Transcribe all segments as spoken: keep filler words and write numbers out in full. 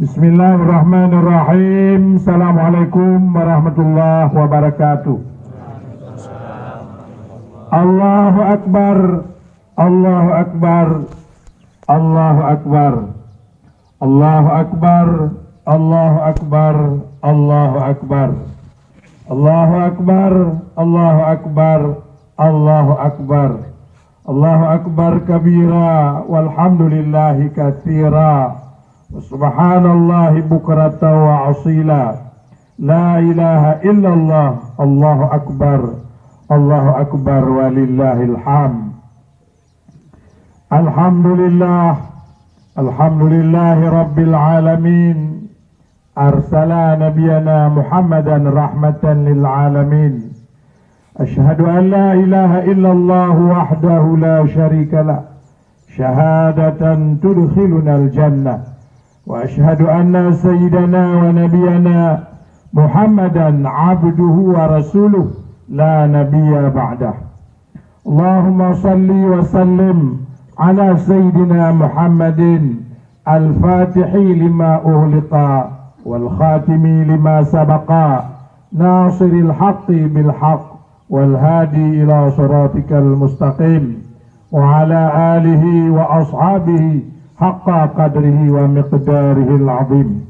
Bismillahirrahmanirrahim. Assalamualaikum warahmatullahi wabarakatuh. Allahu Akbar. Allahu Akbar. Allahu Akbar. Allahu Akbar. Allahu Akbar. Allahu Akbar. Allahu Akbar. Allahu Akbar. Allahu Akbar. Allahu Akbar kabira, walhamdulillahi katsira, wa subhanallahi bukratan wa asila. La ilaha illallah, Allahu Akbar. Allahu Akbar, walillahil hamd. Alhamdulillah. Alhamdulillahi rabbil alamin. Arsala nabiyana Muhammadan rahmatan lil alamin. Asyhadu an la ilaha illallah wahdahu la syarika lah. Syahadatan tudkhilunal jannah. Wa asyhadu anna sayyidana wa nabiyana Muhammadan abduhu wa rasuluh la nabiyya ba'dah. Allahumma salli wa sallim ala sayyidina Muhammadin al-fatihi lima ughliqa wal khatimi lima sabaqa nasiril haqqi bil haqq wal hadi ila siratikal mustaqim wa ala alihi wa ashabihi haqqa qadrihi wa miqdarihil azim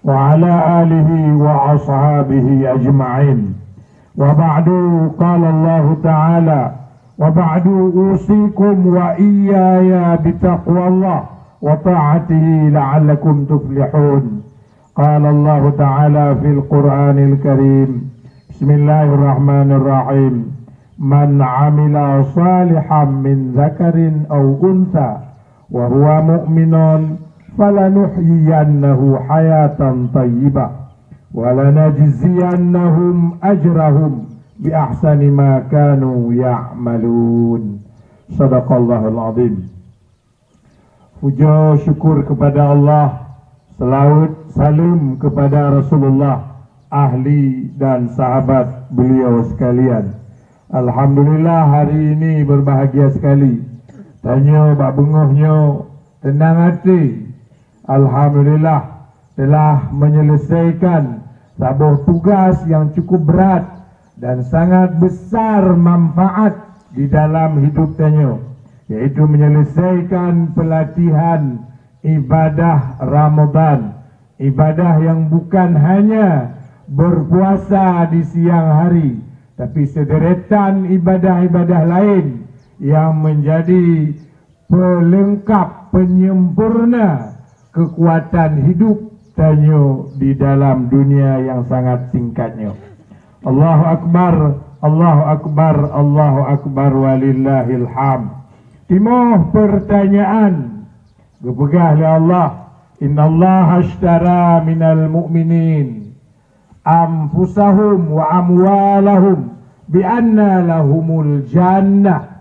wa ala alihi wa ashabihi ajma'in. Wa ba'du, qala Allahu ta'ala, wa ba'du usikum wa iyaya bitaqwallah wa ta'atihi la'allakum tuflihun. Qala Allahu ta'ala fil Qur'anil Karim, bismillahirrahmanirrahim. Man amila salihan min dzakarin aw untha wa huwa mu'minun falanuhyiyannahu hayatan thayyibah wa lanajziyannahum ajrahum bi ahsani ma kanu ya'malun. Sadaqallahul azim. Puja syukur kepada Allah, selawat salam kepada Rasulullah, ahli dan sahabat beliau sekalian. Alhamdulillah, hari ini berbahagia sekali. Tanyoe bak beungoh nyoe teunang até. Alhamdulillah, telah menyelesaikan saboh tugas yang cukup berat dan sangat besar manfaat di dalam hidup tanyoe, yaitu menyelesaikan pelatihan ibadah Ramadan, ibadah yang bukan hanya berpuasa di siang hari, tapi sederetan ibadah-ibadah lain yang menjadi pelengkap, penyempurna kekuatan hidup tanyoe di dalam dunia yang sangat singkat nyoe. Allahu Akbar, Allahu Akbar, Allahu Akbar, walillahil hamd. Timoh pertanyaan, geupeugah lé Allah, "Innallaha ashtara minal mu'minin anfusahum wa amwalahum bi anna lahumul jannah."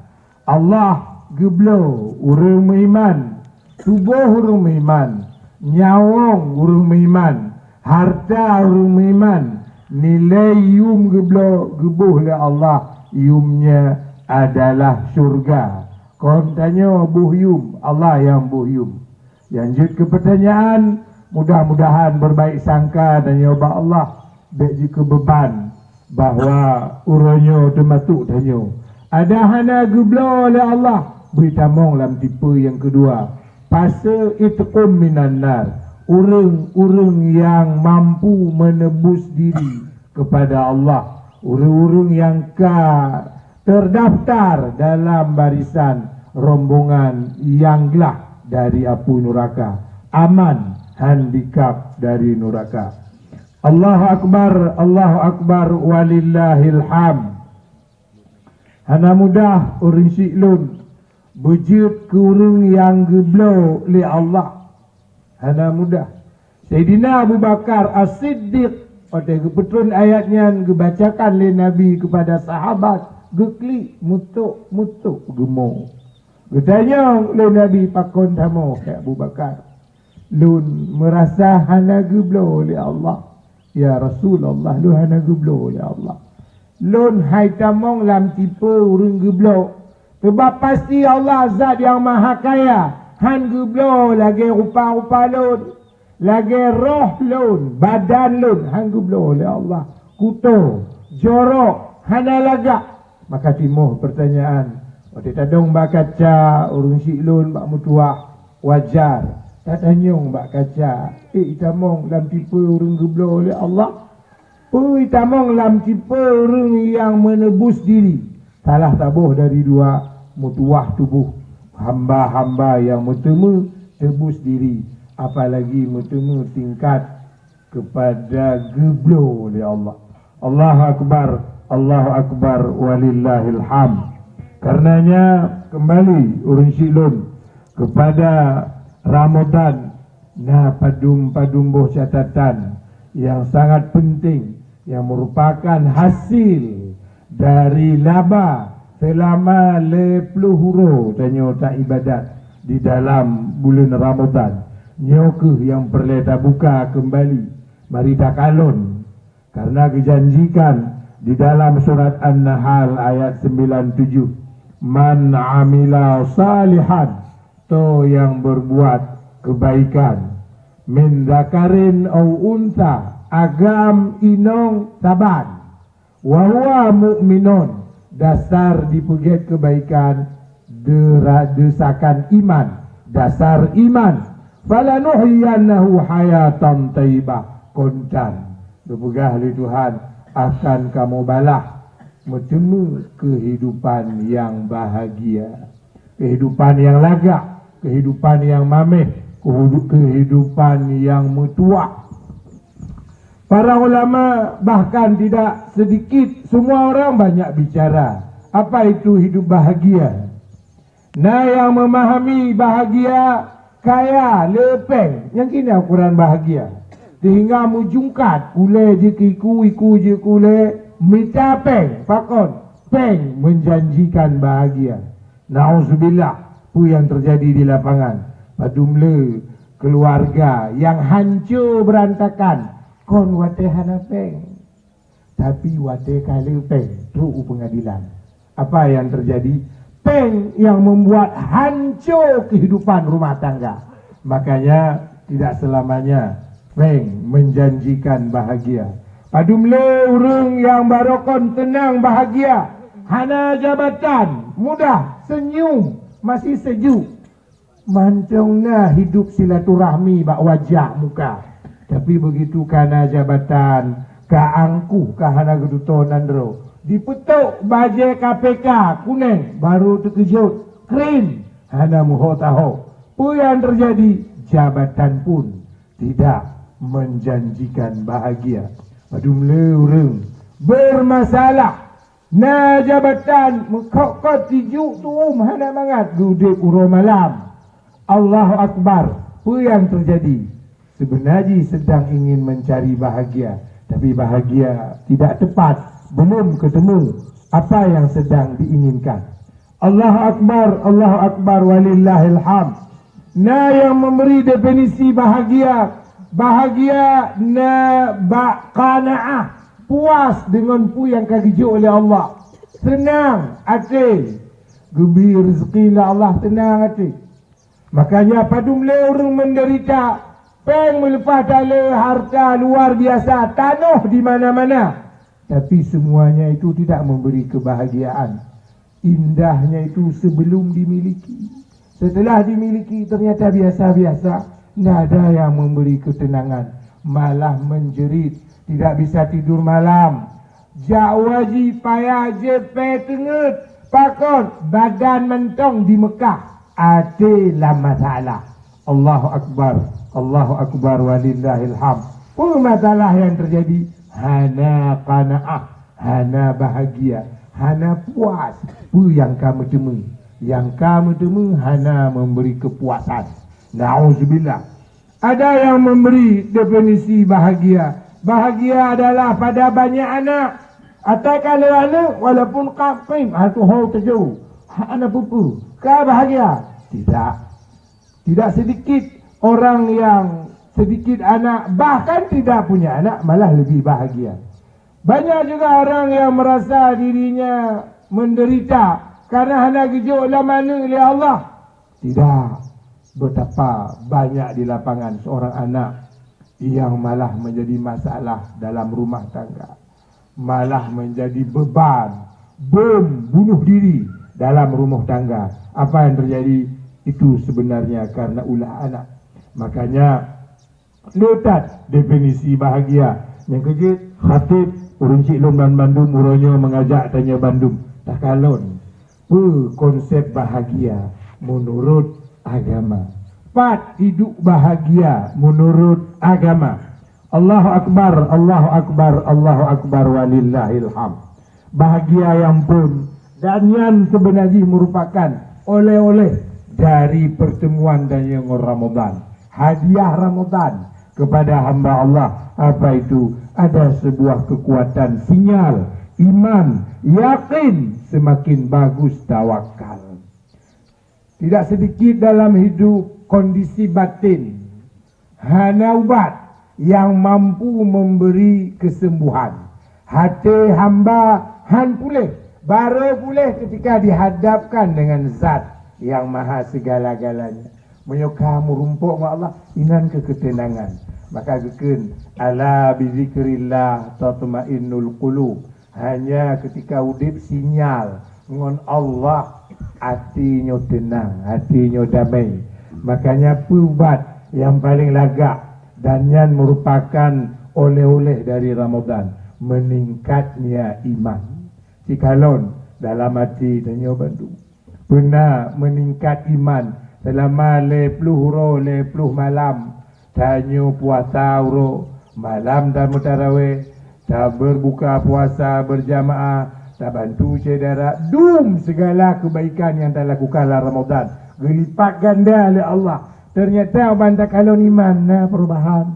Allah geubloe ureuëng meuiman, tuboh ureuëng meuiman, nyawöng ureuëng meuiman, hareuta ureuëng meuiman, nilai yum geubloe geuboh lé Allah, yum nyan adalah syurga. Kon tanyoe boh yum, Allah nyang boh yum. Nyang jeuet keu peutanyaan, mudah-mudahan beubaék sangka tanyoe bak Allah, bék jikeu beuban bahwa uroe nyoe teumasok tanyoe. Adak hana geubloe lé Allah, bri tamong lam tipe nyang keudua. Fasa itqum minan nar, ureuëng-ureuëng nyang mampu meunebus diri kepada Allah, ureuëng-ureuëng nyang ka terdaftar dalam barisan rombongan nyang glah dari apui nuraka, aman handikap dari nuraka. Allahu Akbar, Allahu Akbar, walillahil hamd. Hana mudah ureuëng syiek lôn beujeuet keu ureuëng nyang geubloe lé Allah. Hana mudah. Saidina Abu Bakar As-Siddiq, watée geupeutrön ayat nyan geubacakan lé Nabi keupada sahabat, geuklik mutok-mutok geumo. Geutanyong lé Nabi, "Pakon tamoe, hai Abu Bakar?" "Lôn meurasa hana geubloe lé Allah, ya Rasulullah, lôn hana geubloe lé Allah." "Lôn hai tamong lam tipe ureuëng geubloe. Teubab pasti Allah zat nyang maha kaya, han geubloe lagée rupa-rupa lôn. Lagée roh lôn, badan lôn han geubloe lé Allah. Kuto, jorok, hana lagak. Maka timoh peurtanyaan, watée tadong bak kaca ureuëng syiek lôn bak meutuwah, wajar tatanyong bak kaca, "Eh, itamong lam tipe ureuëng geubloe lé Allah? Peue itamong lam tipe ureuëng nyang meuneubus diri?" Salah saboh dari dua, meutuwah tuboh hamba-hamba nyang meuteumé teubus diri, apalagi meuteumé tingkat keupada geubloe lé Allah. Allahu Akbar, Allahu Akbar, walillahil hamd. Karenanya, keumbali ureuëng syiek lôn, keupada Ramadhan na padum-padum boh catatan nyang sangat peunteng, nyang meurupakan hasil dari laba seulama lhée ploh uroe tanyoe taibadat di dalam buleuen Ramadhan. Nyoe kheueh nyang peureulée tabuka keumbali. Mari takalon, karna geujanjikan di dalam surat An-Nahl ayat sembilan tujuh, "Man amila salihan," to nyang berbuat kebaikan, "min dzakarin au unsa," agam inong saban, "wa huwa mu'minun," dasar dipeugét kebaikan dera-, desakan iman, dasar iman, "falanuhyiyannahu hayatan thayyibah," kontan geupeugah lé Tuhan, akan kamoe balah meuteumé keuhidupan nyang bahagia, keuhidupan nyang lagak, keuhidupan nyang maméh, keuhidu-, keuhidupan nyang meutuwah. Para ulama bahkan tidak sedikit, semua orang banyak bicara, apa itu hidup bahagia. Na nyang memahami bahagia kaya le péng, nyang keunan ukuran bahagia. Sehingga meujungkat, ulée jeuet keu iku, iku jeuet keu ulée, mita péng, pakon? Péng menjanjikan bahagia. Nauzubillah, peue nyang teujadi di lapangan? Padum le keuluwarga nyang hanco beurantakan, kon watée hana péng, tapi watée ka le péng trok u peungadilan. Apa nyang teujadi? Péng nyang membuat hanco keuhidupan rumah tangga. Makanya, tidak selamanya péng menjanjikan bahagia. Padum le ureuëng nyang barokon teunang bahagia, hana jabatan, mudah, senyum, masih sejuk. Mantong na hidup silaturahmi bak wajah muka. Tapi begitu ka na jabatan, ka angkuh, ka hana geututoe nanggroe. Dipeutok bajée K P K kuneng, baru teukeujot, krim, hana meuho taho. Peue nyang teujadi? Jabatan pun tidak menjanjikan bahagia. Padum le ureuëng bermasalah, na jabatan, meukhot-khot tijuk tuom hana mangat, geuudeb uroe malam. Allahu Akbar, peue nyang teujadi? Seubeuna jih sedang ingin mencari bahagia, tapi bahagia tidak tepat, belum ketemu apa yang sedang diinginkan. Allahu Akbar, Allahu Akbar, walillahil hamd. Na nyang memberi definisi bahagia, bahagia na bak qanaah, puas deungon peue nyang ka geujok lé Allah. Seunang até, geubri rezeki lé Allah, seunang até. Makanya padum le ureuëng menderita, péng meuleupah tale, harta luar biasa, tanoh di mana-mana. Tapi semuanya itu tidak memberi kebahagiaan. Indahnya itu sebelum dimiliki. Setelah dimiliki, ternyata biasa-biasa. Ndak ada yang memberi ketenangan, malah menjerit, tidak bisa tidur malam. Jak u haji payah jipée teungeut, pakon? Badan mantong di Mekah, até lam masalah. Allahu Akbar, Allahu Akbar, walillahil hamd. Peue masalah nyang teujadi? Hana qanaah, hana bahagia, hana puas. Peue nyang ka meuteumé? Nyang ka meuteumé hana memberi kepuasan. Nauzubillah. Ada yang memberi definisi bahagia. Bahagia adalah pada banyak anak. Atawa ka le aneuëk, walaupun ka krim, hana tuho teuju, hana peue-peue, ka bahagia? Tidak. Tidak sedikit orang yang sedikit anak, bahkan tidak punya anak, malah lebih bahagia. Banyak juga orang yang merasa dirinya menderita karena hana geujok lam aneuëk lé Allah. Tidak. Betapa banyak di lapangan seorang anak yang malah menjadi masalah dalam rumah tangga, malah menjadi beban, bom bunuh diri dalam rumah tangga. Apa yang terjadi? Itu sebenarnya karena ulah anak. Makanya, le that definisi bahagia. Nyang keujeuet, khatib, ureuëng chik lôn dan bandum uroe nyoe mengajak tanyoe bandum takalon peue konsep bahagia menurut agama. Pat hidup bahagia menurut agama? Allahu Akbar, Allahu Akbar, Allahu Akbar, walillahil hamd. Bahagia yang pun, dan nyan sebenar jih merupakan oleh-oleh dari pertemuan dan ngon Ramadan. Hadiah Ramadan kepada hamba Allah, apa itu? Ada sebuah kekuatan sinyal iman, yakin, semakin bagus tawakal. Tidak sedikit dalam hidup kondisi batin hana ubat yang mampu memberi kesembuhan. Hati hamba han puléh, baru puléh ketika dihadapkan dengan Zat yang Maha Segala-galanya. Meunyoe ka meurumpok ngon Allah, inan keu keuteunangan. Maka geukheun, "Ala bizikrillah tatmainnul qulub." Hanya ketika udeb sinyal ngon Allah, até nyoe teunang, até nyoe damai. Makanya peubat nyang paleng lagak dan nyan merupakan oleh-oleh dari Ramadan, meningkatnya iman. Sikalon dalam até tanyoe bandum. Peuna meningkat iman selama lhée ploh uroe lhée ploh malam. Tanyoe puasa uroe, malam tameutarawéh, taberbuka puasa berjamaah, tabantu syedara, dum segala kebaikan yang talakukan lam Ramadan geulipat ganda lé Allah. Ternyata ban takalon iman na perubahan.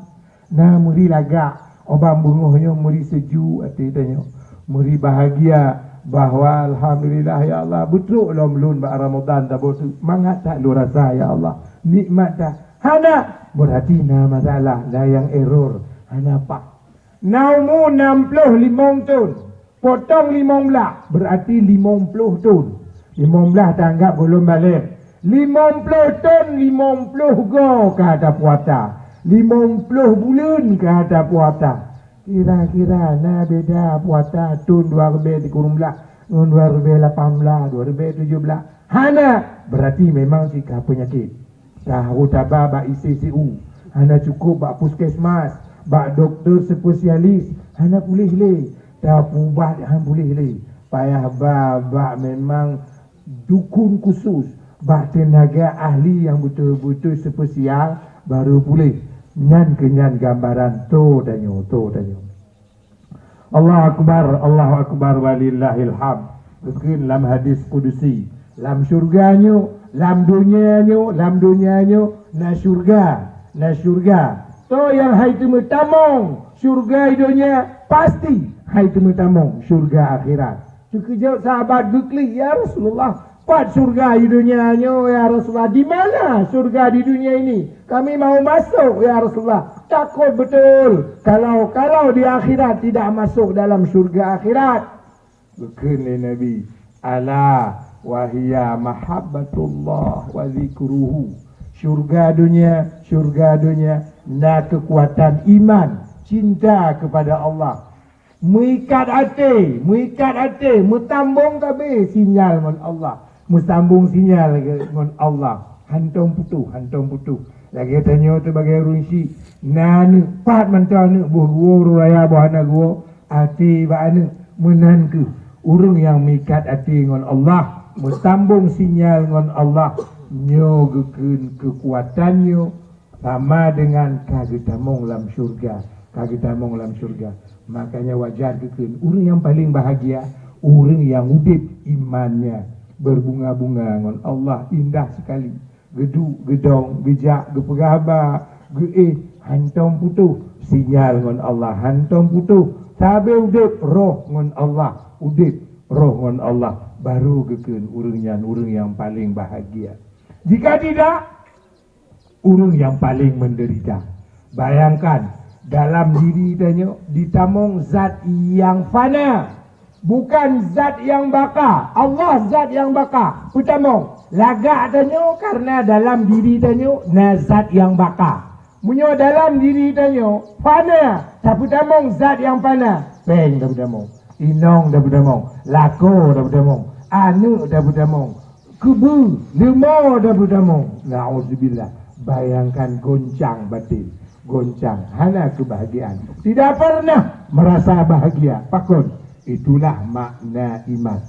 Na meuri lagak, óh ban beungoh nyoe meuri sejuk até tanyoe, meuri bahagia bahwa alhamdulillah ya Allah, beutrok lom lôn bak Ramadan saboh teuk. Mangat that lôn rasa ya Allah, nikmat that. Hana, berarti na masalah, na nyang error, hana paih. Na umu nam ploh limong thon, potong limong blah, berarti limong ploh thon. Limong blah taanggab gohlom balek. Limong ploh thon, limong ploh goe ka tapuasa. Limong ploh buleuen ka tapuasa. Kira-kira na beda puasa thon dua ribèe sikureueng blah ngon dua ribèe lapan blah, dua ribèe tujoh blah? Hana, berarti memang cit ka peunyakét. Tahu taba bak I C C U, hana cukup bak puskesmas, bak dokto spesialis, hana puléh lé. Tapubat han puléh lé. Payah ba bak memang dukun khusus, bak teunaga ahli nyang beutôi-beutôi spesial baru puléh. Nyan keuh nyan gambaran tho tanyoe, tho tanyoe. Allahu Akbar, Allahu Akbar, walillahil hamd. Geukheun lam hadis kudusi, lam syurga nyoe, lam donya nyoe, lam donya nyoe na syurga, na syurga. Toh nyang hai teumeutamong syurga i donya, pasti hai teumeutamong syurga akhirat. Teukeujot sahabat geuklik, "Ya Rasulullah, pat syurga di dunia nyoe, ya Rasulullah? Di mana syurga di dunia ini? Kami mau masuk, ya Rasulullah. Takut betul kalau, kalau di akhirat tidak masuk dalam syurga akhirat." Geukheun lé Nabi, "Ala wa hiya mahabbatullah wa zikruhu." Syurga dunia, syurga dunia na kekuatan iman, cinta kepada Allah. Meuikat até, meuikat até, meutambong tabé sinyal ngon Allah. Meusambong sinyal lagée ngon Allah. Hantom putôh, hantom putôh. Lagée tanyoe teuh bagée ureuëng syiek, na aneuëk, pat mantong aneuëk boh geuwoe, ureuëng raya boh hana geuwoe, até bak aneuëk. Meunan kheueh ureuëng nyang meuikat até ngon Allah, meutambong sinyal ngon Allah, nyoe geukheun keukuatan nyoe sama dengan ka geutamong lam syurga, ka geutamong lam syurga. Makanya wajar geukheun ureuëng nyang paleng bahagia, ureuëng nyang udeb imannya berbunga-bunga ngon Allah, indah sekali. Geuduek, geudong, geujak, geupeugah haba, geuéh, hantom putôh sinyal ngon Allah, hantom putôh. Sabe udeb roh ngon Allah, udeb roh ngon Allah, baru geukheun ureuëng nyan ureuëng nyang paleng bahagia. Jika tidak, ureuëng nyang paleng menderita. Bayangkan, dalam diri tanyoe ditamong zat nyang fana, bukan zat nyang baka. Allah zat nyang baka. Peutamong, lagak tanyoe karena dalam diri tanyoe na zat nyang baka. Meunyoe dalam diri tanyoe fana, tapeutamong zat nyang fana, péng tapeutamong, inong tapeutamong, lakoe tapeutamong, aneuëk tapeutamong, keubeu, leumô tapeutamong. Nauzubillah. Bayangkan goncang batin, goncang, hana keubahgiaan. Tidak pernah merasa bahagia. Pakon? Itulah makna iman.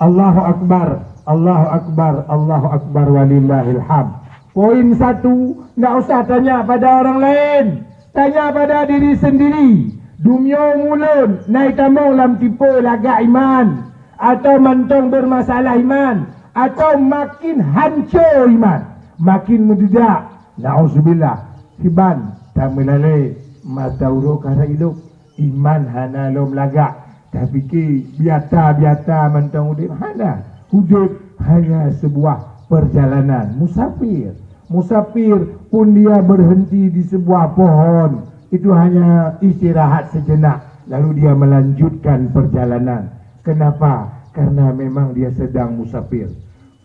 Allahu Akbar, Allahu Akbar, Allahu Akbar, walillahil hamd. Poin satu, ndak usah tanya pada orang lain. Tanya pada diri sendiri. Dumyo mulon na itamong lam tipe lagak iman, atau mantong bermasalah iman, atau makin hancô iman, makin meududak. Nauzubillah. Kiban tameulalée mata uroe ka ilok. Iman hana lom lagak, tapike biata-biata mantong udeb. Hana. Udeb hanya sebuah perjalanan musafir. Musafir pun dia berhenti di sebuah pohon, itu hanya istirahat sejenak, lalu dia melanjutkan perjalanan. Kenapa? Karena memang dia sedang musafir.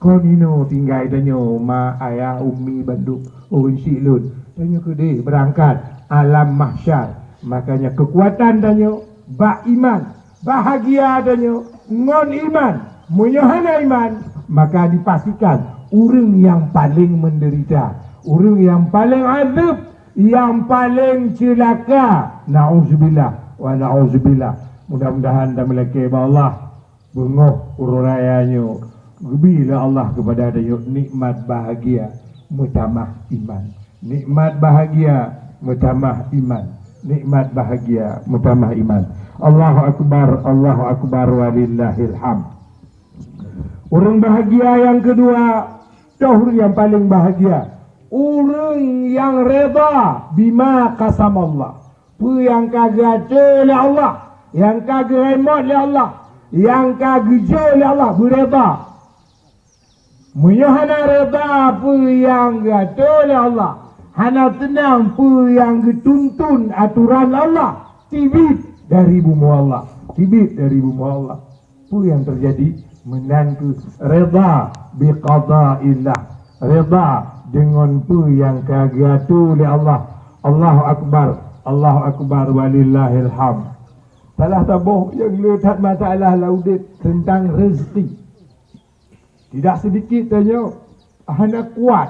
Kon inoe tinggai tanyoe, ma, ayah, umi, bandum, ureuëng syik lôn. Tanyoe keudeh beurangkat alam mahsyar. Makanya keukuatan tanyoe bak iman, bahagia tanyoe ngon iman. Meunyoe hana iman, maka dipastikan ureuëng nyang paleng meudeurita, ureuëng nyang paleng azeueb, nyang paleng ceulaka. Nauzubillah wa nauzubillah. Mudah-mudahan tameulakée bak Allah. Beungoh uroe raya nyoe geubri lé Allah keupada tanyoe nikmat bahagia meutamah iman. Nikmat bahagia meutamah iman. Nikmat bahagia meutamah iman. Allahu Akbar, Allahu Akbar, walillahil hamd. Ureuëng bahagia nyang keudua, toh ureuëng nyang paleng bahagia, ureuëng nyang reda bima qasamallah. Peue nyang ka geuatoe lé Allah, nyang ka geurémot lé Allah, nyang ka geujok lé Allah, beureda. Meunyoe hana reda peue nyang geuatoe lé Allah, hana teunang peue nyang geutuntun atoran Allah, teubiet dari bumoe Allah, teubiet dari bumoe Allah. Peue nyang teujadi? Meunan kheueh reda biqadaillah, reda deungon peue nyang ka geuatoe lé Allah. Allahu Akbar, Allahu Akbar, walillahil hamd. Salah saboh nyang le that masalah lam udeb teuntang rezeki. Tidak sedikit tanyoe hana kuat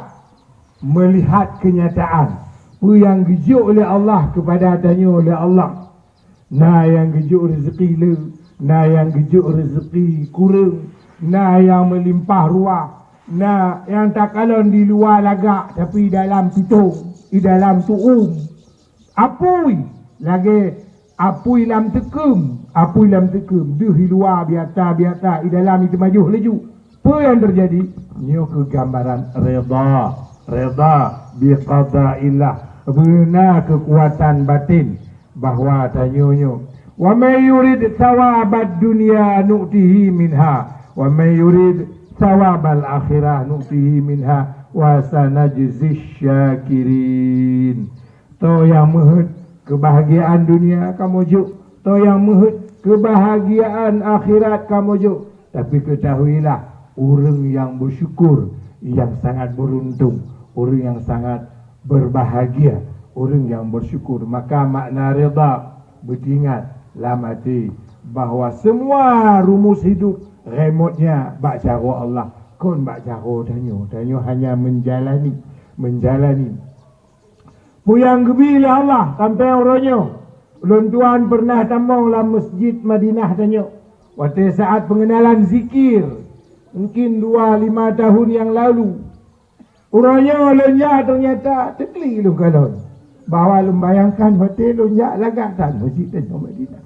meulihat keunyataan peue nyang geujok lé Allah keupada tanyoe lé Allah. Na nyang geujok rezeki le, na nyang geujok rezeki kureueng, na nyang meulimpah ruah, na nyang takalon di luwa lagak tapi dalam pitong, di dalam tuom. Apui lagée apui lam teukeum, apui lam teukeum deuh di luwa biata-biata, di dalam jiteumajoh laju. Peue nyang teujadi? Nyoe keuh gambaran reda, reda biqadaillah, beuna keukuatan batin bahwa tanyoe nyoe, "Wa may yurid thawabad dunya nu'tihi minha, wa may yurid thawabal akhirah nu'tihi minha, wa sanajzish syakirin." Toh nyang meuheuet keubahagiaan dunia kamoe jok, toh nyang meuheuet keubahagiaan akhirat kamoe jok. Tapi keutahuilah, ureuëng nyang beusyukur nyang sangat beuruntung, ureuëng nyang sangat beurbahagia, ureuëng nyang beusyukur. Maka makna reda, beuteuingat lam até bahwa semua rumus hidup remotnya bak jaroe Allah, kon bak jaroe tanyoe. Tanyoe hanya menjalani, menjalani. Peue nyang geubri lé Allah sampoe uroe nyoe. Ulôn tuan peureunah tamong lam Masjid Madinah tanyoe, watée saat peungenalan zikir, mungkin dua lima tahun nyang lalu. Uroe nyoe lôn jak, teunyata teuklik lôn kalon bahwa lôn bayangkan watée lôn jak lagak that Masjid tanyoe Madinah.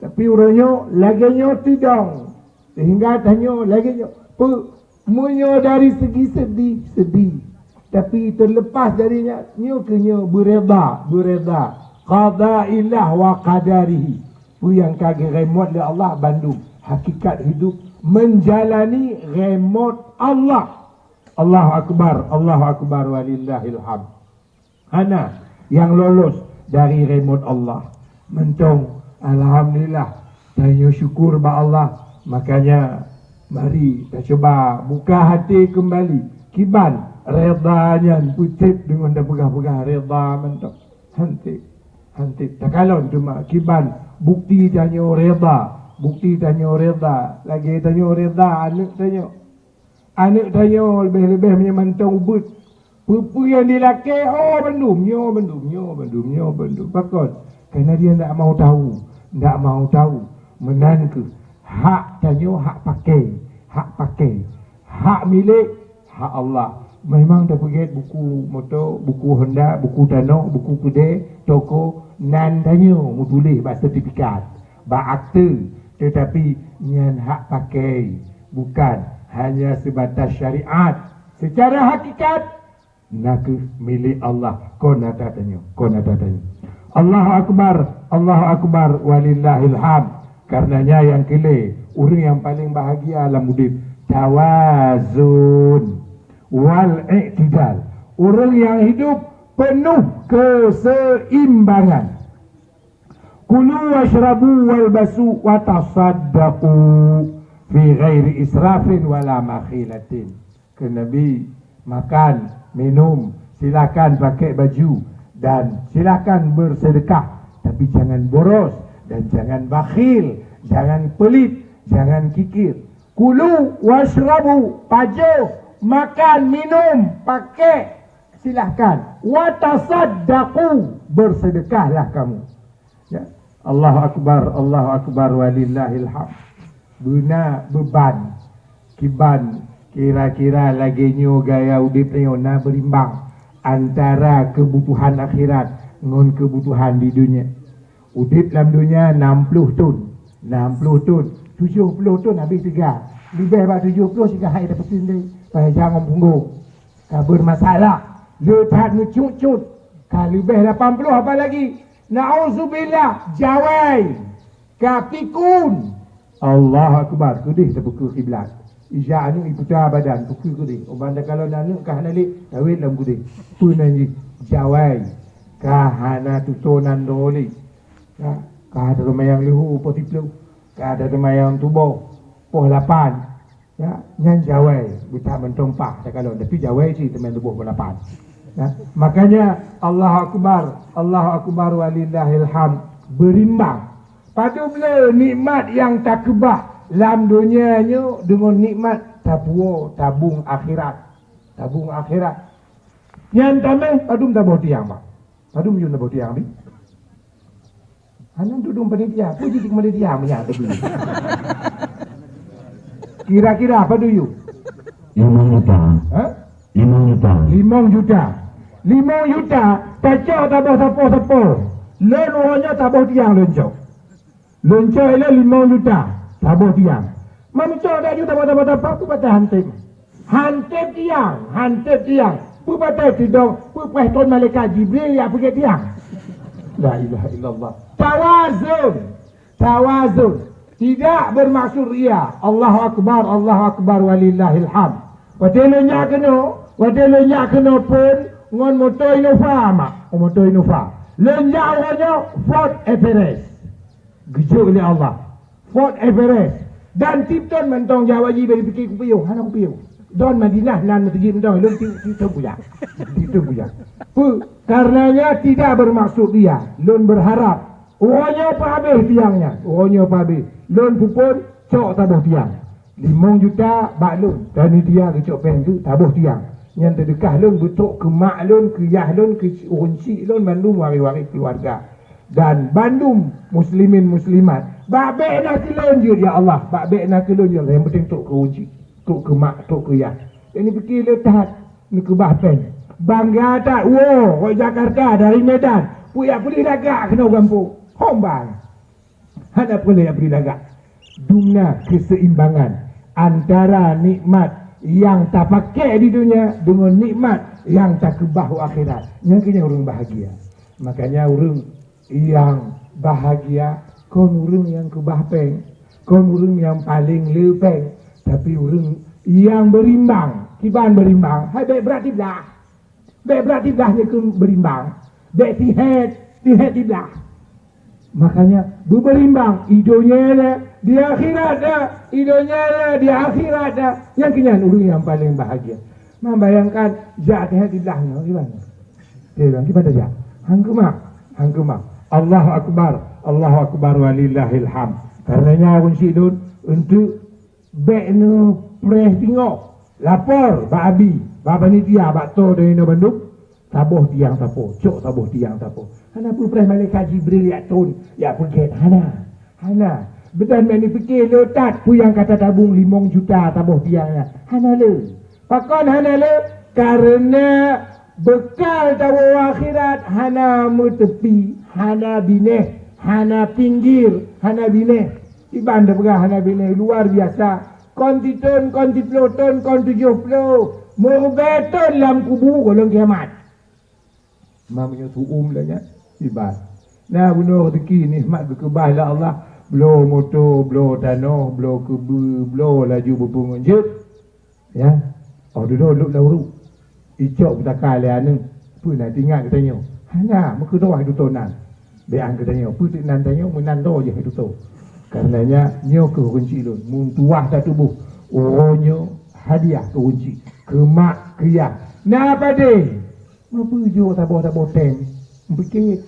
Tapi uroe nyoe lagée nyoe teudong, sehingga tanyoe lagée nyoe. Peu-, meunyoe dari segi sedih, sedih. Tapi terlepas dari nyan, nyoe keuh nyoe beureda, beureda. Qadaillah wa qadarihi. Peue nyang ka geuremot lé Allah bandum. Hakikat hidup menjalani remot Allah. Allahu Akbar, Allahu Akbar, walillahil hamd. Hana nyang lolos dari remot Allah. Mantong, alhamdulillah, tanyoe syukur bak Allah. Makanya, mari tacuba buka hati kembali. Kiban Reda nyan peucit deungon tapeugah-peugah reda mantong. Hanti, hanti. Takalon teuma kiban bukti tanyoe reda, bukti tanyoe reda, lagée tanyoe reda aneuëk tanyoe. Aneuëk tanyoe leubeh-leubeh meunyoe mantong ubeut. Peue-peue nyang dilakée, oh, bandum, nyoe bandum, nyoe bandum, nyoe bandum. Pakon? Karena dia ndak mau tahu, ndak mau tahu. Meunan kheueh hak tanyoe, hak pakai, hak pakai. Hak milék, hak Allah. Memang tapeugét buku moto, buku Honda, buku tanoh, buku keudè, toko, nan tanyoe meutuléh bak sertifikat, bak akte, teutapi nyan hak pakai, bukan hanya sebatas syariat. Secara hakikat, na kheueh milék Allah, kon ata tanyoe, kon ata tanyoe. Allahu Akbar, Allahu Akbar, walillahil hamd. Karenanya nyang keulhèe, ureuëng nyang paleng bahagia lam udeb, tawazun wal i'tidal. Ureuëng nyang hidup penuh keseimbangan. Kulu wasyrabu walbasu wa tasaddaqu fi ghairi israfin wala makhilatin. Kheun Nabi, makan, minum, silakan pakai baju, dan silakan bersedekah, tapi jangan boros dan jangan bakhil, jangan pelit, jangan kikir. Kulu wasyrabu, pajoh, makan, minum, pakai, silahkan. Wa tasaddaqu, bersedekahlah kamu. Ya. Allahu Akbar, Allahu Akbar, walillahil hamd. Beuna beuban, kiban, kira-kira lagée nyoe gaya udeb nyoe na beurimbang antara keubutuhan akhirat ngon keubutuhan di donya. Udeb lam donya nam ploh thon, nam ploh thon, tujoh ploh thon habéh teuga. Leubeh bak tujoh ploh siga hai tapeuteun deh, payah jak ngon punggong. Ka beurmasalah, le that meucut-cut. Ka leubeh lapan ploh apalagi. Nauzubillah, jawai. Ka pikun. Allahu Akbar, keudeh tapeukeue kiblat. Ija aneuëk iputa badan, peukeue keudeh. Uban takalon aneuëk ka hana lé, tawét lam keudeh. Peue nan jih? Jawai. Ka hana tutoe nan droe lé. Ya, ka teumayang leuhô poh siplôh. Ka teumayang tuboh poh lapan. Ya, nyan jawai, buta mantong pah takalon, tapi jawai cit teuma tuboh poh lapan. Ya, makanya Allahu Akbar, Allahu Akbar walillahil hamd, beurimbang. Padub le nikmat nyang takeubah lam donya nyoe deungon nikmat tapuwoe tabong akhirat. Tabong akhirat. Nyan tameh padum taboh tiang, Mak. Padum yum taboh tiang, Bi? Hana tudong panitia, peue jih panitia meunyan teuh. Kira-kira padum yum? Limong juta. Ha? Limong juta. Limong juta. Limong juta, tacok taboh sapoh-sapoh. Lôn uroe nyoe taboh tiang lôn cok. Lôn cok ilée limong juta, taboh tiang. Meumeucok dak ju taboh-taboh, taboh, peue patéh hantém. Hantém tiang, hantém tiang. Peue patéh tidong, peue paih thon malaikat Jibril jak peugét tiang. La ilaha illallah. Tawazun. Tawazun. Tidak bermaksud ria. Allahu Akbar, Allahu Akbar, walillahil hamd. Watée lôn jak keunoe, watée lôn jak keunoe phon ngon moto Innova, Mak. Oh, moto Innova. Lôn jak uroe nyoe Ford Everest. Geujok lé Allah. Ford Everest. Dan tiep thon mantong jak haji bak pike kupiôh, hana kupiôh. Don Madinah nan meuseujid mantong, lôn tiep, tiep thon kujak. Tiep thon kujak. Peue? Karenanya tidak bermaksud ria. Lôn berharap uroe nyoe peuhabéh tiang nyan. Uroe nyoe peuhabéh. Lôn peuphon cok taboh tiang. Limong juta bak lôn, dan dia geucok péng tu taboh tiang. Nyan teudeukah lôn beutrok keu mak lôn, keu yah lôn, keu ureuëng chik lôn, bandum waréh-waréh keuluwarga. Dan bandum muslimin muslimat. Bak bék na keu lôn jeuet, ya Allah, bak bék na keu lôn jeuet, nyang penting trok keu ureuëng chik, trok keu mak, trok keu yah. Nyang pike le that neukeubah péng. Bangga that, woe, rot Jakarta dari Medan, peue jak peuleueh lagak keunoe gampông. Hom ban. Hana peureulée bri lagak. Dumna keuseimbangan antara nikmat nyang tapaké di donya deungon nikmat nyang takeubah u akhirat. Nyan keuh nyang ureuëng bahagia. Makanya ureuëng nyang bahagia kon ureuëng nyang keubah péng, kon ureuëng nyang paleng le péng, tapi ureuëng nyang beurimbang. Kiban beurimbang? Hai bék brat siblah. Bék brat siblah nyan keuh beurimbang. Bék sihet, sihet siblah. Makanya, beubeurimbang, i donya le, di akhirat le, i donya le, di akhirat le. Nyan keuh nyan ureuëng nyang paleng bahagia. Membayangkan jak teuh di blah nyoe, gimana? Dia bilang, gimana jak? Hang keumah, hang keumah. Allahu Akbar, Allahu Akbar walillahil hamd. Karenanya kunci lôn untuk bèk neupreh tingok. Lapor bak abi, bak panitia, bak to dan inoe bandum. Saboh tiang sapo, cok saboh tiang sapo. Hana peupreh malaikat Jibril yak thon, yak peugèt. Hana. Hana. Beutan meunan pike le that peue nyang ka tatabong limong juta saboh tiang nyan. Hana le. Pakon hana le? Kareuna beukal tawoe akhirat hana meuteupi, hana binéh, hana pinggir, hana binéh. Iban teupeugah hana binéh luar biasa. Kon sithon, kon siploh thon, kon tujoh ploh, meuribèe thon lam kubu gohlom kiamat. Ma meunyoe su'um lé nyan, iban. Na bunoe reuzeki nikmat geukeubah lé Allah, bloe moto, bloe tanoh, bloe keubeue, bloe laju beupeungeut jeuet. Ya. Oh, dudoe lhok lam uruek. Icok beutaka lé aneuk. Peue na teuingat geutanyoe? Hana, meukeudroe hai dutoe nan. Bèk han geutanyoe, peue teuk nan tanyoe, meunan droe jih hai dutoe. Kareuna nyan, nyoe keuh kunci lôn. Meutuwah tatuboh, uroe nyoe hadiah keu kunci. Keu mak, keu yah. Na padé? Meupeujoh saboh-saboh tem. Beuke,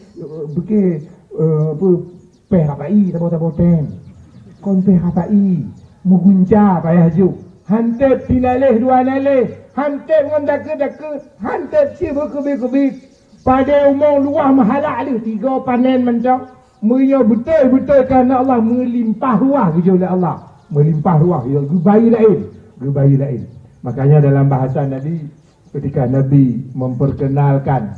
beuke, eh, peue, Péh rapai saboh-saboh tem. Kon péh rapai, meugunca payah jok. Han teb sinaleh dua naleh, han teb ngon dakeuet-dakeuet, han teb sie beukeubiet-keubiet. Padé umong luwah meuhalak lheueh tiga panen mantong. Meunyoe beutôi-beutôi kareuna Allah, meulimpah ruah geujok lé Allah. Meulimpah ruah, ya, geubayeue laén, geubayeue laén. Makanya dalam bahasa Nabi, ketika Nabi memperkenalkan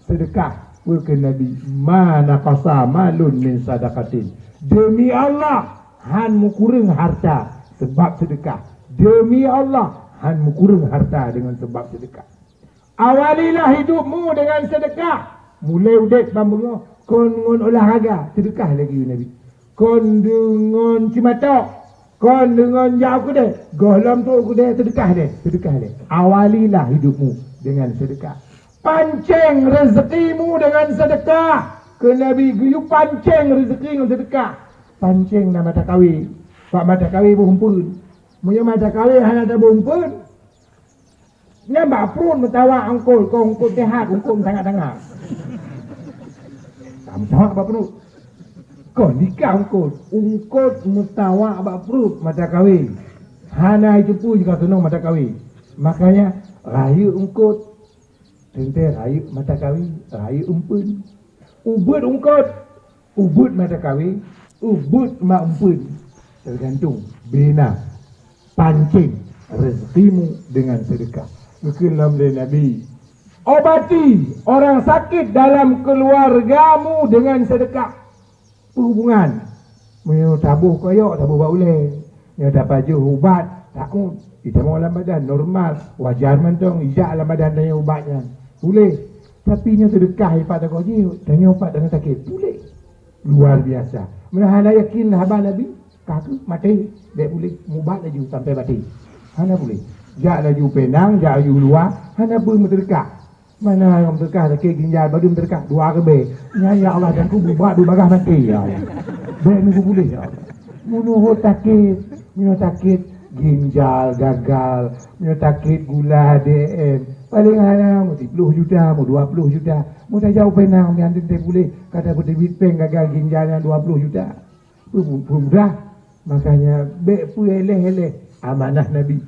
seudeukah, peue kheun Nabi, "Ma naqasa malun min sadaqatin." Demi Allah, han meukureueng harta sebab seudeukah. Demi Allah, han meukureueng harta deungon sebab seudeukah. Awalilah hidupmu dengan seudeukah. Mulai udeb ban beungoh, kon ngon olahraga, seudeukah lagèe Nabi. Kon deungon cimatok, kon deungon jak u keudè, gohlom trok u keudè, seudeukah deh, seudeukah deh. Awalilah hidupmu dengan sedekah. Pancéng rezekimu dengan sedekah. Keu Nabi geuyue pancéng rezeki ngon sedekah. Pancéng na mata kawé, bak mata kawé boh eumpeuen. Meunyoe mata kawé hana taboh eumpeuen, nyan bak pruet meutawak eungkôt, kon eungkôt sehat, eungkôt meutangat-tangat. Ka meutawak bak pruet. Kon nikah eungkôt, eungkôt meutawak bak pruet mata kawé. Hana jiteupeue jih ka keunong mata kawé. Makanya, rayeuk eungkôt, teuntèe rayeuk mata kawé, rayeuk eumpeuen. Ubeuet eungkôt, ubeuet mata kawé, ubeuet mak eumpeuen, teugantung. Bina, pancéng rezekimu dengan sedekah. Geukheun lom lé Nabi, "Obati orang sakit dalam keluargamu dengan sedekah." Peue hubungan? Meunyoe taboh koyok, taboh bak ulèe. Nyoe tapajoh ubat, takot. Itamong lam badan, normal. Wajar mantong, ijak lam badan tanyoe ubat nyan. Puléh. Tapi nyoe seudeukah ipat tagoh jih, tanyoe pat tanyoe sakét. Puléh. Luar biasa. Meunan hana yakin haba Nabi, ka keuh maté. Bèk puléh. Mubat laju sampai maté. Hana puléh. Jak laju Penang, jak laju luwa, hana peue meuseudeukah. Mana nyang teuka sakét ginjal, badu teuka dua reubèe. Nyan, ya Allah, dan ku bubat dua bagaih maté, ya Allah. Bèk meupuléh, ya Allah. Meunyoe sakét, meunyoe sakét ginjal gagal, meunyoe sakét gula D M, paléng hana meusiplôh juta, meudua plôh juta. Meutajak u Penang, nyan teuntèe puléh, ka tapeuteubiet péng gagal ginjal nyan dua plôh juta. Peumudah, makanya bèk peuéléh-éléh amanah Nabi.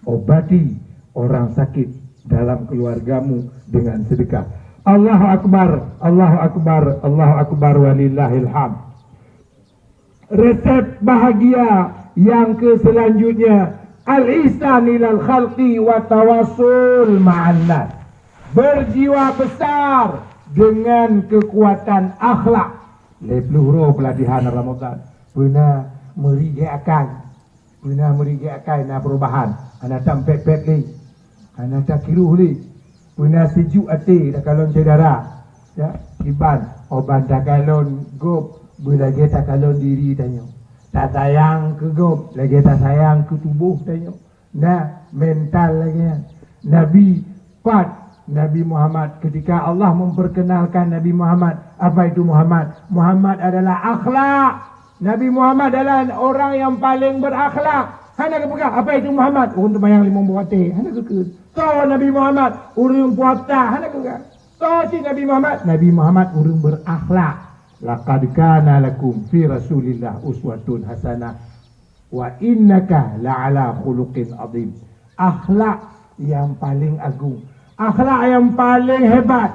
Obati orang sakit dalam keluargamu dengan sedekah. Allahu Akbar, Allahu Akbar, Allahu Akbar, walillahil hamd. Resep bahagia yang ke selanjutnya, al-ihsan ilal khalqi wa tawassul ma'an nas. Berjiwa besar dengan kekuatan akhlak. Lhèe plôh uroe peulatihan Ramadan. Peue na meuri gét akai. Peue na meuri gét akai, na peurubahan. Hana tampet-pet lé. Hana takiroh lé. Peue na sijuek até takalon syedara. Ya, kiban, 'oh ban takalon gob, beulagèe takalon diri tanyoe. Tasayang keu gob, lagèe tasayang keu tuboh tanyoe. Nah, mental lagèe nyan. Nabi pat, Nabi Muhammad, ketika Allah memperkenalkan Nabi Muhammad, apa itu Muhammad? Muhammad adalah akhlak. Nabi Muhammad adalah orang yang paling berakhlak. Hana geupeugah, "Apa itu Muhammad?" Ureuëng teumayang limong boh watée. Hana geukheun. "Soe Nabi Muhammad?" Ureuëng puasa. Hana geupeugah. "Soe cit Nabi Muhammad?" Nabi Muhammad ureuëng berakhlak. "Laqad kana lakum fi Rasulillah uswatun hasanah. Wa innaka la'ala khuluqin azim." Akhlak nyang paleng agong. Akhlak nyang paleng hebat.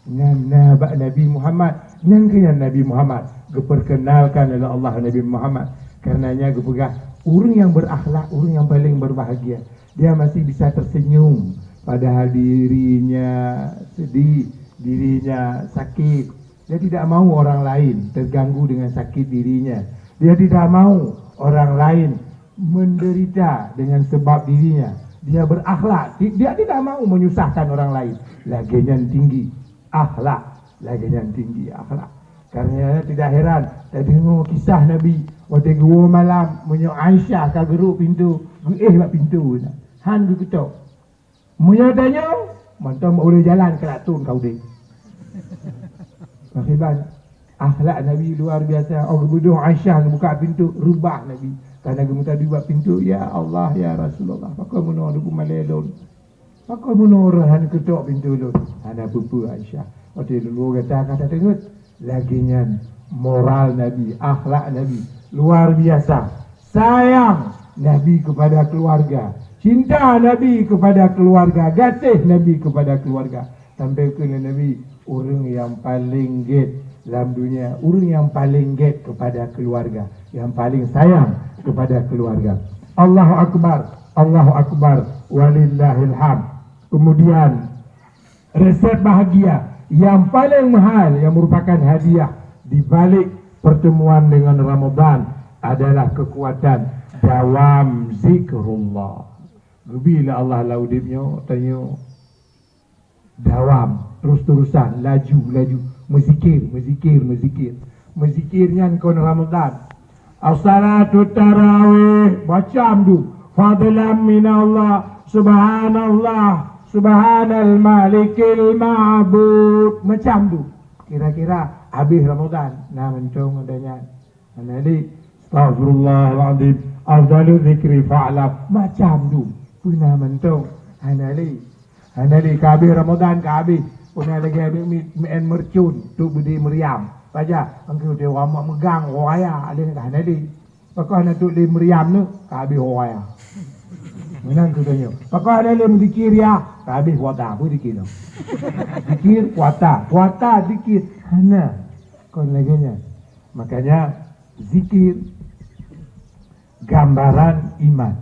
Nyan na bak Nabi Muhammad. Nyan keuh nyan Nabi Muhammad geupeurkeunalkan lé Allah Nabi Muhammad. Karenanya geupeugah, ureuëng nyang berakhlak, ureuëng nyang paleng berbahagia. Dia masih bisa tersenyum, padahal dirinya sedih, dirinya sakit. Dia tidak mau orang lain terganggu dengan sakit dirinya. Dia tidak mau orang lain menderita dengan sebab dirinya. Dia berakhlak. Ti-, dia tidak mau menyusahkan orang lain. Lagée nyan tinggi akhlak. Lagée nyan tinggi akhlak. Karena tidak heran, tadeungoe kisah Nabi, watée geuwoe malam, meunyoe Aisyah ka geurok pintoe, geuéh bak pintoe na. Han geuketok. Meunyoe tanyoe, mantong bak ulée jalan keu laton ka udeb. Pakriban, akhlak Nabi luar biasa. Oh, geubeudôh Aisyah geubuka pintoe, reubah Nabi. Karena geumeuteudue bak pintoe, "Ya Allah, ya Rasulullah, pakon meunoe Teungku malée lôn? Pakon meunoe ureuëng han keudok pintoe lôn?" Hana peue-peue Aisyah. Watée lôn gata ka tateungeut. Lagée nyan moral Nabi, akhlak Nabi luar biasa. Sayang Nabi kepada keluarga, cinta Nabi kepada keluarga, gaséh Nabi kepada keluarga. Sampai keu Nabi, ureuëng nyang paleng gét lam dunia, ureuëng nyang paleng gét kepada keluarga, nyang paleng sayang kepada keluarga. Allahu Akbar, Allahu Akbar, walillahil hamd. Kemudian, resep bahagia yang paling mahal yang merupakan hadiah di balik pertemuan dengan Ramadan adalah kekuatan dawam zikrullah. Geubi lé Allah lam udeb nyoe, tanyoe dawam, terus-terusan, laju, laju, meuzikir, meuzikir, meuzikir. Meuzikir nyan kon Ramadan. As-salatu tarawih, macam tu. Fadlan minallah, subhanallah, subhanal malikil ma'bud. Macam tu. Kira-kira habis Ramadan, na mantong ada nyan. Hana lé, astaghfirullahalazim, afdalu dzikri fa'lam. Macam tu. Peue na mantong. Hana lé. Hana lé, ka habéh Ramadan, ka habéh. Peue na lagée mi-, mi-, meu'en meurcon, tu beudé meuriam. Paja, engkau teuh ureuëng mak meugang, ureuëng raya, lé ka hana lé. Pakon hana tu lé meuriam nyoe, ka habéh ureuëng raya. Meunan tu tanyoe. Pakon hana lé meudikir ya, ka habéh kuota, peue dikir nyoe? Dikir kuota, kuota dikir. Hana. Kon lagée nyan. Makanya, zikir gambaran iman.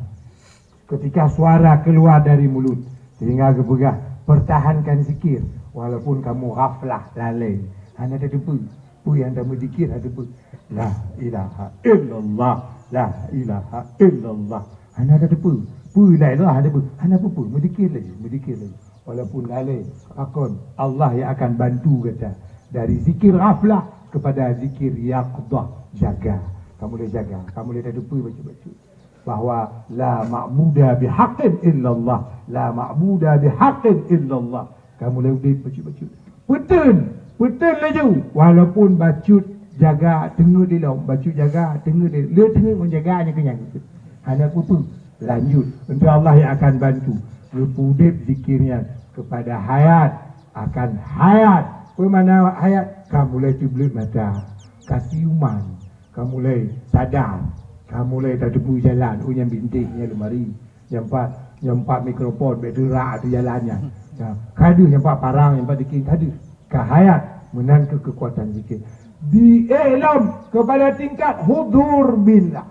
Ketika suara keluar dari mulut, sehingga geupeugah, "Pertahankan zikir, walaupun kamu ghaflah, lalai." Hana tateupeue, peue nyang tameuzikir hana tateupeue. La ilaha illallah, la ilaha illallah. Hana tateupeue, peue la ilaha hana tateupeue. Hana peue-peue, meuzikir laju, meuzikir laju. Walaupun lalai, pakon Allah yang akan bantu gata dari zikir ghaflah kepada zikir yaqdah, jaga. Kamu boleh jaga, kamu boleh tateupeue bacut-bacut. Bahwa la ma'buda bihaqqin illallah, la ma'buda bihaqqin illallah. Kamu lé udeb bacut-bacut. Peuteun, peuteun laju. Walaupun bacut jaga teungeut di lom, bacut jaga teungeut di lom. Lé teungeut ngon jaga nyang keunyan. Hana peue-peue. Lanjut. Untuk Allah yang akan bantu. Geupeudeb zikir nyan kepada hayat, akan hayat. Peue makna hayat? Ka mulai teubleut mata. Ka siuman. Ka mulai sadar, ka mulai tateupeue jalan, oh nyan bintéh, nyan leumari, nyan pat, nyan pat mikrofon, bék teurak ateueh jalan nyan. Nyan, ka deuh nyan pat parang, nyan pat dikir, ka deuh. Ka hayat, meunan keuh keukuatan zikir. Di, eh, lom, kepada tingkat hudur billah.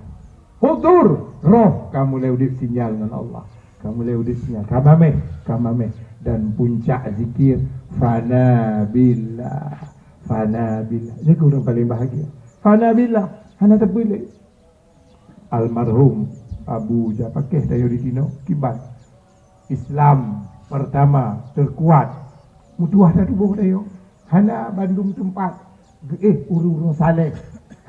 Hudur, roh ka mulai udeb sinyal ngon Allah. Ka mulai udeb sinyal. Ka mameh, ka mameh. Dan puncak zikir, fana billah. Fana billah. Nyan keuh ureuëng paleng bahagia. Fana billah. Hana teupeue lé. Almarhum Abu Japakeh tanyoe di tinoe kiban. Islam pertama terkuat. Meutuwah that tuboh tanyoe. Hana bandum teumpat geuéh ureuëng-ureuëng saleh.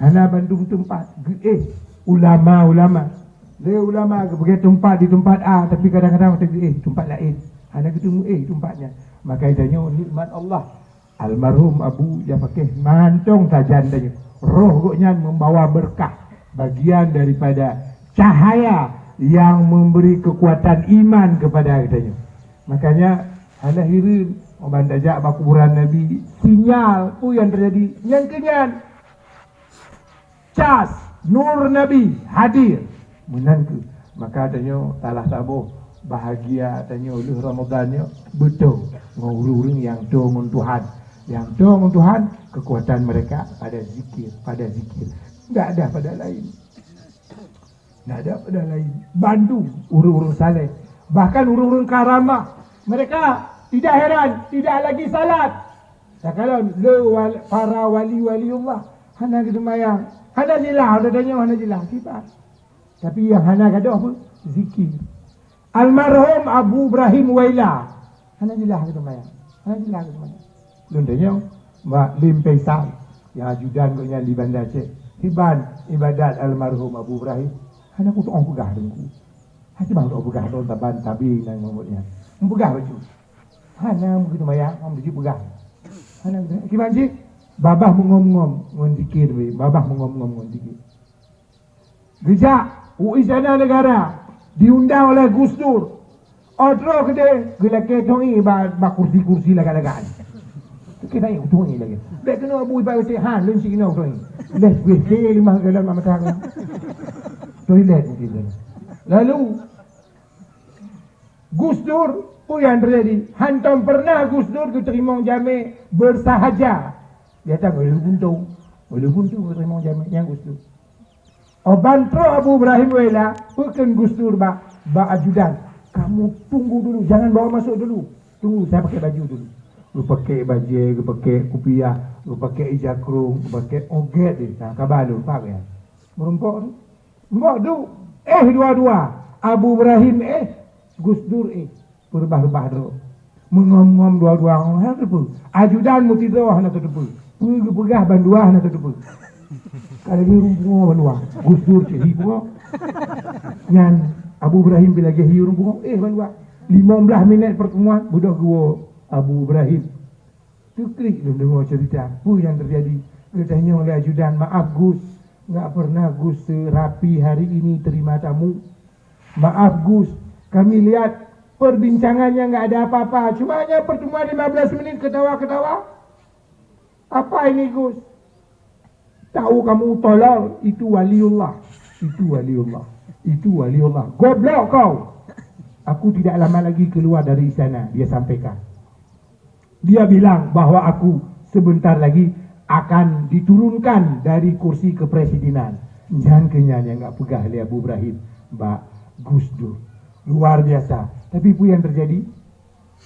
Hana bandum teumpat geuéh ulama-ulama. Lé ulama geupeugah teumpat di teumpat A, tapi kadang-kadang watée geuéh teumpat laén. Hana geuteumeung éh teumpat nyan. Maka tanyoe nikmat Allah. Almarhum Abu Japakeh mantong sajan tanyoe. Roh gobnyan membawa berkah, bagian daripada cahaya yang memberi kekuatan iman kepada kita nyoe. Makanya, hana hireuen, ban tajak bak kuburan Nabi, sinyal peue nyang teujadi, nyang keu nyan. Cas, nur Nabi hadir. Meunan kheueh. Maka tanyoe salah saboh bahagia tanyoe lheueh Ramadan nyoe beutôi ngon ureuëng-ureuëng nyang toe ngon Tuhan. Nyang toe ngon Tuhan, kekuatan mereka pada zikir, pada zikir. Tidak ada pada lain. Tidak ada pada lain. Bandum ureuëng-ureuëng saleh, bahkan ureuëng-ureuëng karamah, mereka tidak heran, tidak lagi salat. Takalon le wal-, para wali-wali Allah hana geuseumayang, hana jeulaih, ada tanyoe hana jeulaih kiban. Tapi nyang hana gadôh pun zikir. Almarhum Abu Ibrahim Waila hana jeulaih geuseumayang, hana jeulaih geuseumayang. Lôn tanyong bak Lim Faisal, nyang ajudan gobnyan di Banda Aceh, kiban ibadat almarhum Abu Ibrahim, hana kutu'oh peugah Teungku. Hana kutu'oh peugah lôn taban tabi nyang mubuet nyan. Meupeugah bacut. Hana meugeuseumayang, hana meugeuseumayang peugah. Hana meugeuseumayang. Kiban jih, babah meungom-ngom ngon zikir, babah meungom-ngom ngon zikir. Geujak u istana negara, diundang oleh Gus Dur. Óh troh keudeh geulakée tueng ie bak, bak kursi-kursi lagak-lagak. Oke, naik tueng ie lagée. Bék keunoe bui bak W C, ha, lôn sinoe tueng ie. Leh W C limah dalam mata aku. Toilet mungkin. Lalu Gus Dur, peue nyang teujadi? Hantom pernah Gus Dur geuteurimong jamé bersahaja. Biasa ngon lheueh buntung, ngon lheueh buntung geuteurimong jamé nyang Gus Dur. Óh ban troh Abu Ibrahim Waila, peukheun Gus Dur bak, bak ajudan, "Kamu tunggu dulu, jangan bawa masuk dulu. Tunggu, saya pakai baju dulu." Geupakée bajée, geupakée kupiah, geupakée ija krông, geupakée ogét deh. Nah, ka ba lôn, pat geuh. Meurumpok tu. Mbok du, éh dua-dua, Abu Ibrahim éh, Gus Dur éh, peureubah-reubah droe. Meungom-ngom dua-dua, hana teupeu. Ajudan meusidroe hana teupeu. Peue geupeugah bandua hana teupeu. Ka lagée ureuëng pungoe bandua. Gus Dur cit hi pungoe. Nyan Abu Ibrahim pi lagée hi ureuëng pungoe, éh bandua. Limong blaih minét pertemuan, beudôh geuwoe Abu Ibrahim. Teuklik lôn deungoe cerita peue nyang teujadi. Geutanyong lé ajudan, "Maaf Gus, nggak pernah Gus serapi hari ini terima tamu. Maaf Gus, kami lihat perbincangannya nggak ada apa-apa, cuma hanya pertemuan lima belas menit ketawa-ketawa. Apa ini Gus?" Tahu kamu tolol, itu waliullah. Itu waliullah. Itu waliullah. Goblok kau. Aku tidak lama lagi keluar dari istana, dia sampaikan. Dia bilang bahwa aku sebentar lagi akan diturunkan dari kursi kepresidenan. Nyan keuh nyan nyang gak peugah lé Abu Ibrahim bak Gus Dur. Luar biasa. Tapi peue nyang terjadi?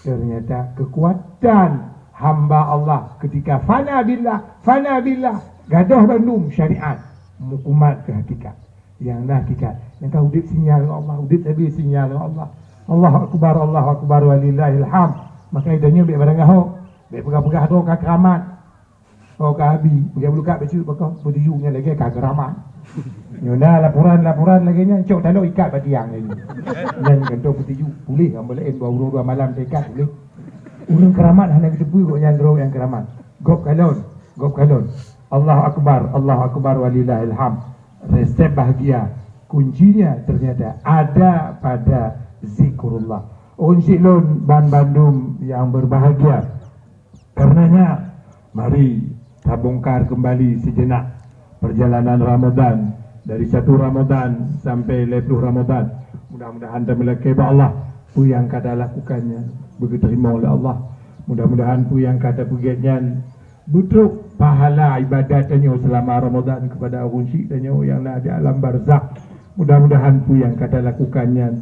Ternyata kekuatan hamba Allah ketika fana billah, fana billah, gadôh bandum syariat, meukumat keu hakikat. Nyang na hakikat, nyang ka udeb sinyal ngon Allah, udeb sabe sinyal ngon Allah. Allahu akbar, Allahu akbar, walillahil hamd. Maka tanyoe bék baranggaho, bék peugah-peugah droe ka keuramat. Oh, ka abi, peugah bulukat bacut bak kah, peutuju nyan lagée ka keuramat. Nyoe na laporan-laporan lagée nyan, cok taloe ikat bak tiang lagée. Nyan gantoe peutuju, puléh hamba laén dua uroe dua malam taikat puléh. Ureuëng keuramat hana geuteupeue gobnyan droe nyang keuramat. Gob kalon, gob kalon. Allahu akbar, Allahu akbar, walillahil hamd. Resep bahagia, kuncinya ternyata ada pada zikrullah. Ureuëng syik lôn ban bandum nyang berbahagia. Karenanya, mari tabongkar kembali sejenak perjalanan Ramadan, dari satu Ramadan sampai lhée ploh Ramadan. Mudah-mudahan tameulakée bak Allah, peue nyang ka talakukan nyan beugeuteurimong lé Allah. Mudah-mudahan peue nyang ka tapeugét nyan beutrok pahala ibadat tanyoe selama Ramadan kepada ureuëng syik tanyoe nyang na di alam barzakh. Mudah-mudahan peue nyang ka talakukan nyan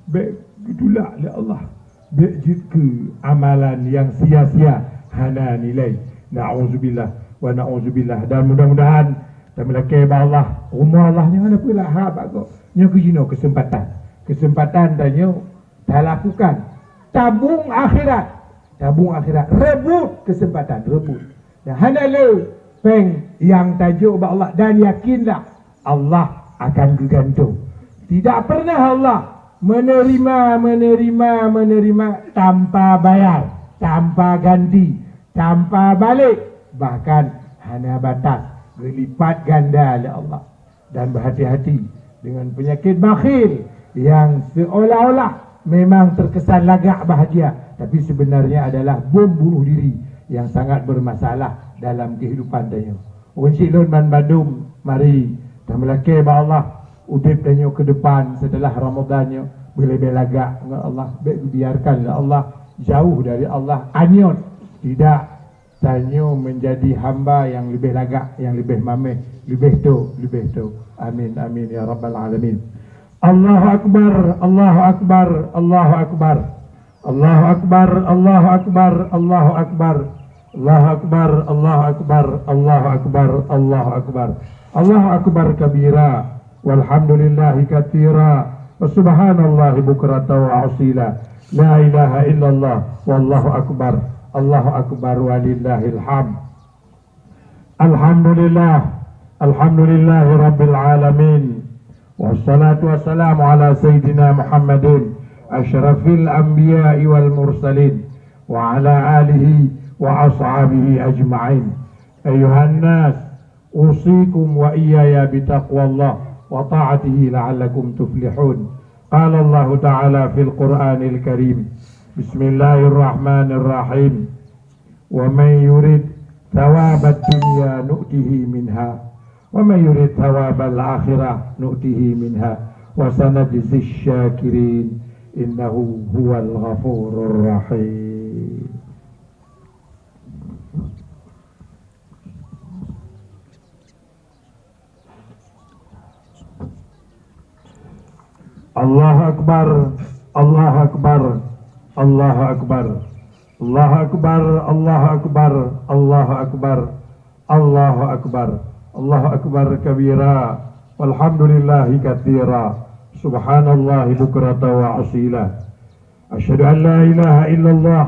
bék geutulak lé Allah. Bék jeuet keu amalan nyang sia-sia, hana nilai. Na'udzubillah wa na'udzubillah. Dan mudah-mudahan tameulakée bak Allah, rumoh Allah nyan hana peue lah haba gob. Nyoe keuh jinoe keuseumpatan. Keuseumpatan tanyoe talakukan. Tabong akhirat. Tabong akhirat. Reubot keuseumpatan, reubot. Dan hana le péng nyang tajok bak Allah, dan yakinlah Allah akan geugantung. Tidak pernah Allah menerima, menerima, menerima tanpa bayar, tanpa ganti, tanpa balik, bahkan hana batas, geulipat ganda lé Allah. Dan berhati-hati dengan penyakit bakhil, yang seolah-olah memang terkesan lagak bahagia, tapi sebenarnya adalah bom bunuh diri yang sangat bermasalah dalam kehidupan tanyoe. Ureueng syik lôn banmandum, mari tameulakée bak Allah, udeb tanyoe keu depan seuteulah Ramadhan nyoe beulebeh lagak ngon Allah. Bék geubiarkan lé Allah jauh dari Allah, anyot, tidak, tanyoe meunjadi hamba nyang leubeh lagak, nyang leubeh maméh, leubeh tho, leubeh tho. Amin, amin, ya rabbal alamin. Allahu akbar, Allahu akbar, Allahu akbar. Allahu akbar, Allahu akbar, Allahu akbar. Allahu akbar, Allahu akbar, Allahu akbar, Allahu akbar. Allahu akbar kabira, walhamdulillahi katsira, wa subhanallahi bukratan wa asila. La ilaha illallah, wallahu akbar. Allahu akbar, walillahil hamd. Alhamdulillah, alhamdulillahi rabbil alamin. Wassalatu wassalamu ala sayyidina Muhammadin asyrafil anbiya'i wal mursalin, wa ala alihi wa ashabihi ajma'in. Ayyuhan nas, usikum wa iyaya bitaqwallah wa ta'atihi la'allakum tuflihun. Qala Allahu ta'ala fil Qur'anil Karim, bismillahirrahmanirrahim. Wa man yurid thawabad dunya nu'tihi minha, wa man yurid thawabal akhirah nu'tihi minha, wa sanajziz syakirin, innahu huwal ghafurur rahim. Allahu akbar, Allahu akbar, Allahu akbar. Allahu akbar, Allahu akbar, Allahu akbar. Allahu akbar, Allahu akbar kabira, walhamdulillahi katsira, subhanallahi bukratan wa asila. Asyhadu an la ilaha illallah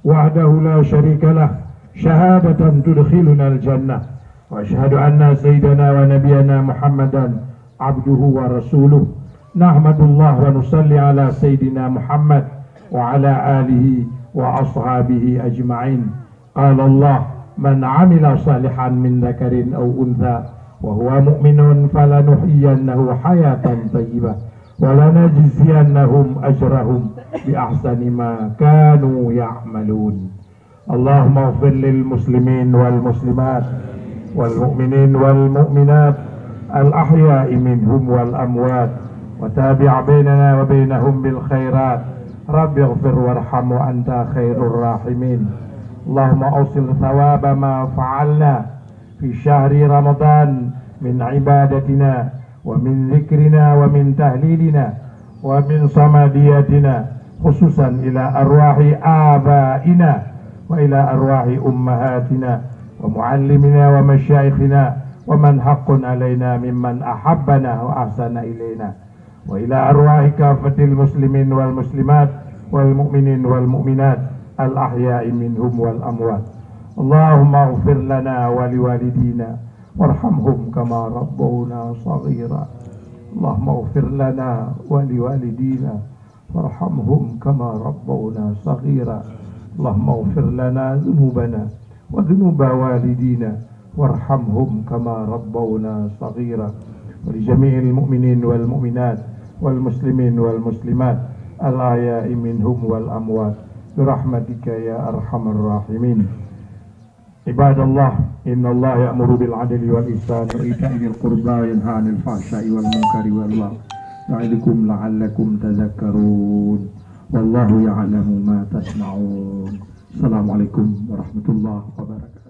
wahdahu la syarika lah, syahadatan tudkhilunal jannah. Wa asyhadu anna sayyidana wa nabiyana Muhammadan abduhu wa rasuluh. Nahmadullah wa nusalli ala sayyidina Muhammad wa ala alihi wa ashabihi ajma'in. Qala Allah, "Man 'amila shalihan min dzakarin aw untha wa huwa mu'minun falanuhyiyannahu hayatan thayyibah wa lanajziyannahum ajrahum bi ahsani ma kanu ya'malun." Allahumma ighfir lil muslimin wal muslimat wal mu'minin wal mu'minat al ahya'i minhum wal amwat wa tabi' bainana wa bainahum bil khairat. Rabbighfir warham wa anta khairur rahimin. Allahumma awsil thawaba ma fa'alna fi syahri Ramadan min ibadatina wa min dzikrina wa min tahlilina wa min samadiyatina, khususan ila arwahi abaina wa ila arwahi ummahatina wa muallimina wa masyaikhina wa man haqqun alaina mimman ahabbana wa ahsana ilaina. Wa ila arwahi kafatil muslimin wal muslimat wal mu'minin wal mu'minat al ahya'i minhum wal amwat. Allahumma ighfir lana wa liwalidina warhamhum kama rabbawna saghira. Allahumma ighfir lana wa liwalidina warhamhum kama rabbawna saghira. Allahumma ighfir lana dzunubana wa dzunuba walidina warhamhum kama rabbawna saghira. Wa li jami'il mu'minin wal mu'minat wal muslimin wal muslimat al ahya'i minhum wal amwat bi rahmatika ya arhamar rahimin. Ibadallah, innallaha ya'muru bil adli wal ihsan wa ita'i dzil qurba wa yanha 'anil fahsya'i wal munkari wal baghi. Ya'idukum la'allakum tadzakkarun. Wallahu ya'lamu ma tasna'un. Assalamualaikum warahmatullahi wabarakatuh.